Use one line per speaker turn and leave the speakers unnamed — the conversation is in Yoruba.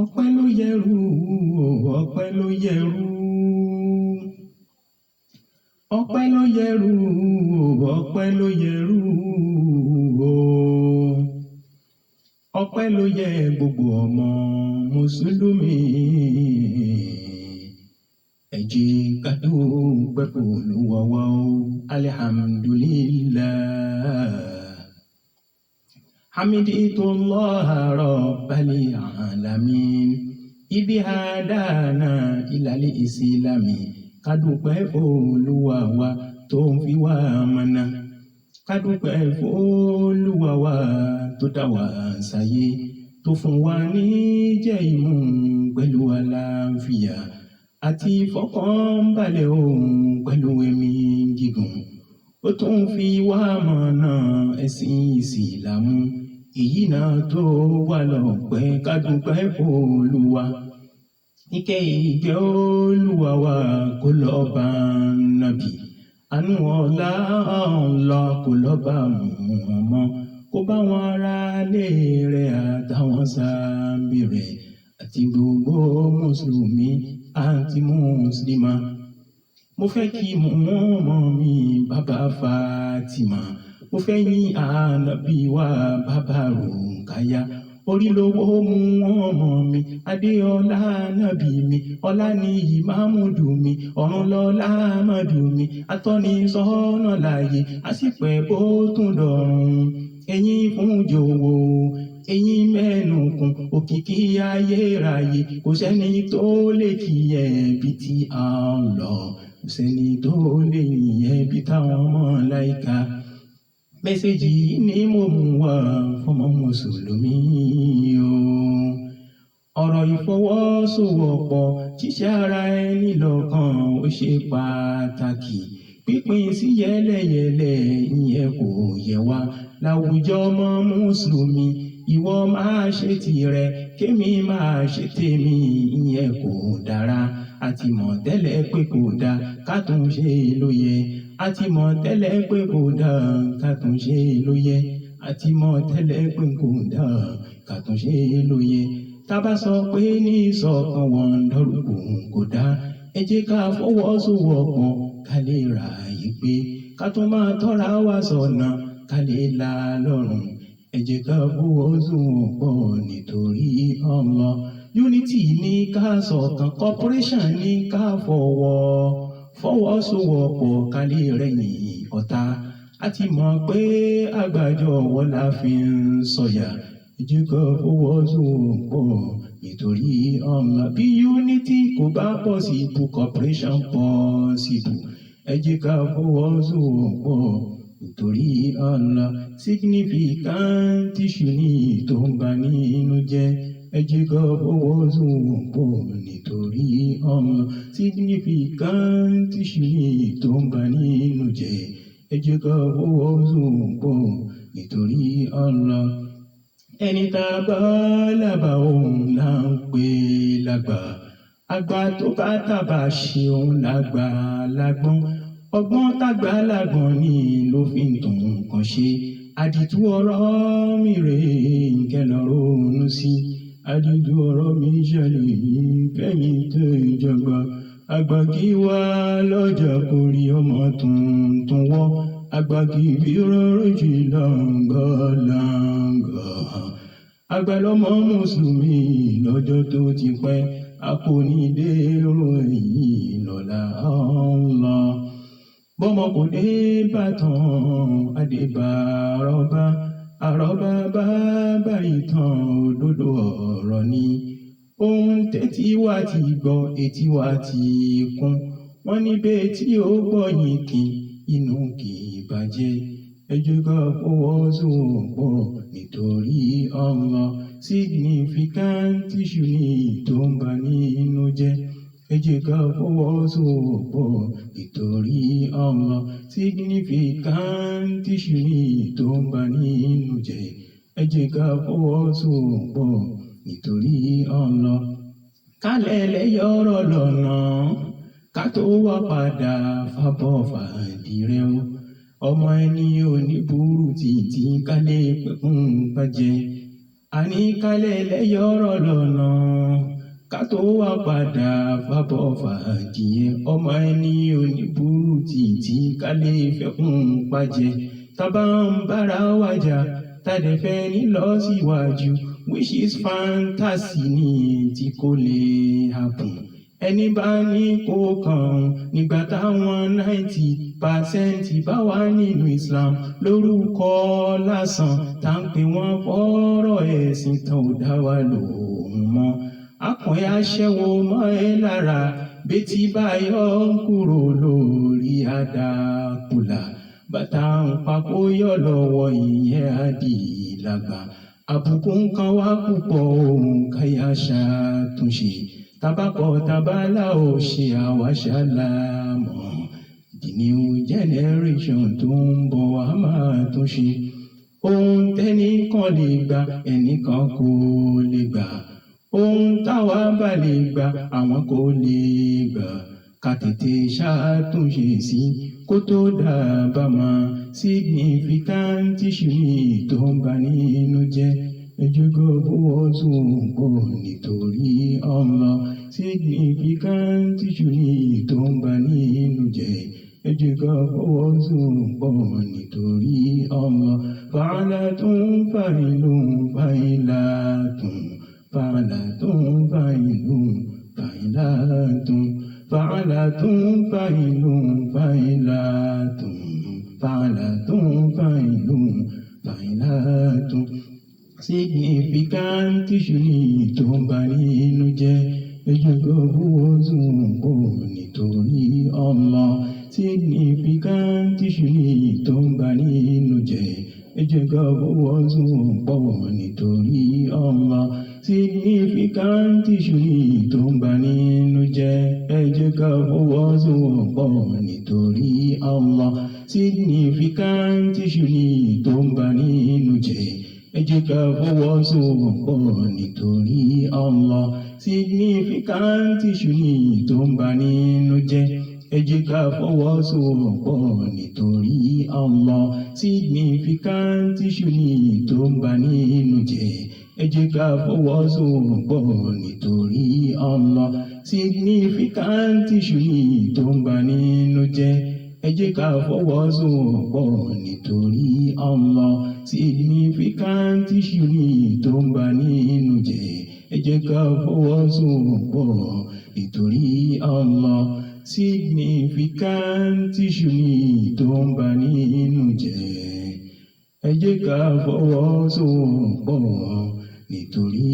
Ọpẹ́ ló yẹrù, ọpẹ́ ló yẹrù. Ọpẹ́ ló yẹrù, ọpẹ́ ló yẹrù o. Ọpẹ́ ló yẹ gbogbo ọmọ Mùsùlùmí. Ẹ jẹ́ ká dúpẹ́ f'Olúwa wa o. Alhamdulillah. Hamidullah Rabbil alamin. Ibi hadana ilal islami. Ká dúpẹ́ f'Olúwa wa tó ń fi wá mọ̀nà. Ká dúpẹ́ f'Olúwa wa tó dá wa sáyé, tó fún wa ní jẹ́ ìmú pẹ̀lú àlàáfíà àti ìfọ̀kànbalẹ̀ ohun pẹ̀lú ẹ̀mí gígùn. Ó tún fi wá mọ̀nà ẹ̀sìn Ìsìlámù. Èyí náà tó wà lọ́pẹ́, ká dúpẹ́ f'Olúwa. Ìkẹ́ ìgẹ̀ Olúwa wa kó lọ bá Nábì. Àánú ọlá Allah kó lọ bá Muhammad. Kó bá wọn ará ilé rẹ̀ àtàwọn sàábé rẹ̀ àti gbogbo Mùsùlùmí àti Mùsùlùmá. Mo fẹ́ kí Muhammad mi bàbá Fatima. Mo fẹ́ yìn Ànábì wa bàbá Rukaya. Orí lówó Muhammad mi, Adéọlá Nábì mi, ọlá ní Ìmámúdù mi, ọ̀run lọ́lá Amadu mi, atọ́ni sọ́nà láàyè, àsìpẹ́ bó tún dọ̀run. Ẹ̀yin fún jọ̀wọ́, ẹ̀yin mẹ́nu kún, òkìkí ayérayé, kò sẹ́ni tó lè kí ẹ bí ti Allah, kò sẹ́ni tó lè yìn ẹ́ bí táwọn màláíkà. Message yìí ni mo mú wá fọ́mọ Mùsùlùmí o. Ọ̀rọ̀ ìfọwọ́sowọ́pọ̀, ṣíṣe ara ẹni lọ́kàn ó ṣe pàtàkì. Pínpín sí yẹ́lẹyẹ̀lẹ ìyẹn kò yẹ wá. Láwùjọ ọmọ Mùsùlùmí, ìwọ máa ṣe tirẹ̀, kémi máa ṣe tèmi, ìyẹn kò dára. A ti mọ̀ tẹ́lẹ̀ pé kò da, ká tún ṣe ló yẹ. A ti mọ̀ tẹ́lẹ̀ pé kò da, ká tún ṣe ló yẹ. A ti mọ̀ tẹ́lẹ̀ pé kò da, ká tún ṣe ló yẹ. Tá bá sọ pé ní ìṣọ̀kan wọn dọ́rùkù kò dá. Ẹ jẹ́ ká fọwọ́sowọ́pọ̀ ká lè ráyè pé ká tún máa tọ́ra wa sọ̀nà ká lè là lọ́rùn. Ẹ jẹ́ ká fọwọ́sowọ́pọ̀ nítorí Allah. Unity ní ká ṣọ̀kan, cooperation ní ká fọwọ́sowọ́pọ̀ ká lè rẹ́yìn ọ̀tá. A ti mọ̀ pé àgbájọ ọwọ́ la fi ń sọ̀yà. Ẹ jẹ́ ká fọwọ́sowọ́pọ̀ nítorí Allah. Bí unity kò bá possible, cooperation possible. Ẹ jẹ́ ká fọwọ́sowọ́pọ̀ nítorí Allah. Significant issue ní tó ń ba nínú jẹ́. Ẹ jẹ́ ká fọwọ́sowọ́pọ̀ nítorí Allah. Significant issue ní tó ń ba nínú jẹ́. Ẹ jẹ́ ká fọwọ́sowọ́pọ̀ nítorí Allah. Ẹni tá a bá lábà òun là ń pè lágbà. Àgbà tó bá tàbà ṣe òun lágbà lágbọ́n. Ọgbọ́n tàgbà lágbọ́n ní ló fi ń tún nǹkan ṣe. Àdìtú ọ̀rọ̀ mi rè é kẹ́ lọ ronú sí. Àdìtú ọ̀rọ̀ mi ṣẹlẹ̀ fẹ́yìn tẹ́ ìjọba. Àgbà kì í wá lọ́jà kó rí ọmọ tuntun wọ́. Àgbà kì í fi rọ́rọ́ jù lọ́ngọ̀ lọ́ngọ̀. Àgbà lọ́mọ Mùsùlùmí lọ́jọ́ tó ti pẹ́. A kò ní dèrò ẹ̀yìn lọ́la Allah. Bọ́mọ kò dé bàtàn, adé bá àrọ́bá. Àrọ́bá bàbá ìtàn òdodo ọ̀rọ̀ ni. Ohun tẹ́tí wa ti gbọ́, etí wa ti kún. Wọ́n ní bẹ́ẹ̀ tí ó gbọ́ yín kì inú kì í bàjẹ́. Ẹ jẹ́ ká fọwọ́sowọ́pọ̀ nítorí Allah. Significant issue ní tó ń ba nínú jẹ́. Ẹ jẹ́ ká fọwọ́sowọ́pọ̀ nítorí Allah. Significant issue ní tó ń ba nínú jẹ́. Ẹ jẹ́ ká fọwọ́sowọ́pọ̀ nítorí Allah. Kálẹ̀ lẹ́yọ̀rọ̀ lọ́nà ká tó wá padà fàbọ̀ fàdìrẹ o. Ọmọ ẹni ò ní burú títí ká lè pẹ̀kun bàjẹ́. Àní kálẹ̀ lẹ́yọ̀rọ̀ lọ́nà ká tó wá padà fàbọ̀ fàdìyẹ ọmọ ẹni oníburú títí ká lè fẹ́kùn pàjẹ́ tábà ń bára wájà tàdé fẹ́ ní lọ síwájú, which is fantasy ní tí kò lè happen. Ẹni bá ní kó kàn nígbà táwọn 90% bá wà nínú Islam lórúkọ lásán, tá ń pè wọ́n fọ́rọ̀ ẹ̀sìn tán, ò dá wa lóhùn mọ́. Akọ̀yà aṣẹ́wó mọ́ ẹ lára bẹ́tí báyọ̀ ń kúrò lórí àdàkùlà, bàtà ń papò yọ lọ́wọ́, ìyẹn àdìlágbà. Àbùkù nǹkan wá púpọ̀, òun káyà ṣàtúnṣe tabakọ̀ tabala ò ṣe àwa ṣàlámọ̀. The new generation tó ń bọ̀ wá máa tún ṣe. Ohun tẹ́nìkan lè gbà, ẹnìkan kò lè gbà. Ohun táwa bá lè gbà, àwọn kò lè gbà. Ká tètè ṣàtúnṣe sí kó tó dábàá significant issue ní tó ń bà nínú jẹ́. Ẹ jẹ́ ká fọwọ́sowọ́pọ̀ nítorí Allah. Significant issue ní tó ń bà nínú jẹ́. Ẹ jẹ́ ká fọwọ́sowọ́pọ̀ nítorí Allah. Fa'alatun fa'ilun fa'ilatun, fa'alatun fa'ilun fa'ilatun, fa'alatun fa'ilun fa'ilatun, fa'alatun fa'ilun fa'ilatun. Significant issue ní tó ń bà nínú jẹ́. Ẹ jẹ́ ká fọwọ́sowọ́pọ̀ nítorí Allah. Significant issue ní tó ń bà nínú jẹ́. Ẹ jẹ́ ká fọwọ́sowọ́pọ̀ nítorí Allah. Significant issue ní tó ń bà nínú jẹ́. Ẹ jẹ́ ká fọwọ́sowọ́pọ̀ nítorí Allah. Significant issue ní tó ń bà nínú jẹ́. Ẹ jẹ́ ká fọwọ́sowọ́pọ̀ nítorí Allah. Significant issue ní tó ń bà nínú jẹ́. Ẹ jẹ́ ká fọwọ́sowọ́pọ̀ nítorí Allah. Significant issue ní tó ń bà nínú jẹ́. Ẹ jẹ́ ká fọwọ́sowọ́pọ̀ nítorí Allah. Significant issue ní tó ń bà nínú jẹ́. Ẹ jẹ́ ká fọwọ́sowọ́pọ̀ nítorí Allah. Significant issue ní tó ń bà nínú jẹ́. Ẹ jẹ́ ká fọwọ́sowọ́pọ̀ nítorí Allah. Significant issue ní tó ń bà nínú jẹ́. Ẹ jẹ́ ká fọwọ́sowọ́pọ̀ nítorí